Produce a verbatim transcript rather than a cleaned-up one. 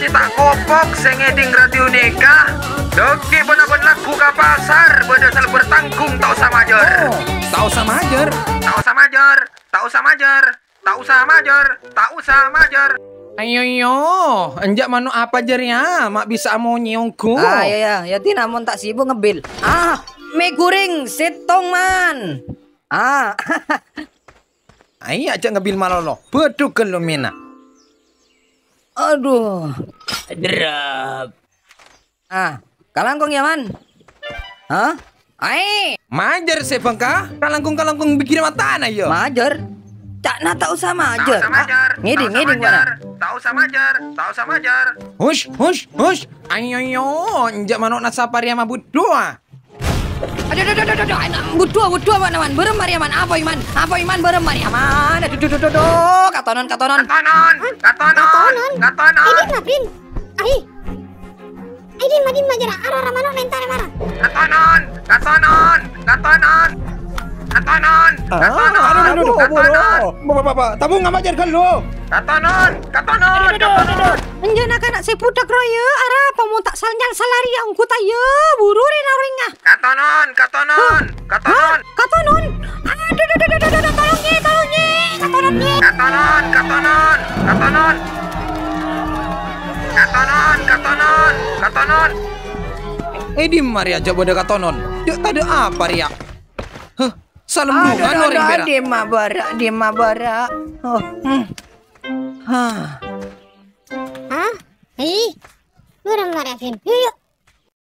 Sè ta' kopok sè ngèdhing radio nèka. Dhâggi' bân-abân lagghu ka pasar, bâdâ sè bertanggung ta' osa majâr. Oh, ta' osa majâr. Ta' osa majâr, ta' osa majâr, ta' osa majâr, ta' osa majâr. Ayo, yo, enjâ' mano' apa jârèya, ma' bisa amonyè ongghu? Ah, ya, ya, ya, Dina, mon ta' sibuk ngebil. Ah, mè' ghuring sèttong, Man. Ah. Ayo, ajâ' ngebil malolo. Bâdhu ghâllu mèna. Aduh. Drap. Ah, kalangkong ya, Man? Hah? Ae! Majâr sè bângka, kalangkong-kalangkong bigir matana ya. Majâr? Ca'na ta' osa majâr. Ta' osa majâr. Ngèdhing, ta' osa ngèdhing, majâr. Bâ'na. Ta' osa majâr, ta' osa majâr. Hush, hush, hush. Ayo, ayo, enjâ' mano' nasapa rèya mabudhu, ah. Aduh, aduh, aduh, aduh, aduh, aduh, budhu, budhu, Man, Man. Bârâmma rèya, Man? Apa, Man? Apa, Man? Bârâmma rèya, Man? Aduh, aduh, aduh, aduh, aduh. Katonon, katonon. Katonon, katonon, katonon. Ayo, Din, Mabrin. Ayo. Ayo, Din, Madin, Majara. Aro, Ramano, Nentare, Mara. Katonon, katonon, katonon. Katonon, ah, katonon, aduh, aduh, aduh, katonon. Bapak, bapak, bapak. Tamu ngapa jar ghâllu? Katonon, katonon, katonon. Enjâ' na'-kana' sè budhak rowa, arapa mon ta' sal-nyalsal arèya ongghu ta' iyâ? Buru rè-narèngnga. Katonon, katonon, hah? Katonon. Hah? Katonon? Aduh, aduh, aduh, aduh, aduh, tolong, Nyi, tolong, Nyi. Katonon, Nyi. Katonon, katonon, katonon. Katonon, katonon, katonon. Eh, dimma rèya jhâ' bâdâ katonon? Jhâ' tadâ' apa rèya? Hah? Salembungan. Aduh, aduh, orèng aduh, bhârâ'. Dimma bârâ', dimma bârâ'. Oh, hmm. Hah. Hah? Hi? Bârâmma rèya, Vin? Yu, yu,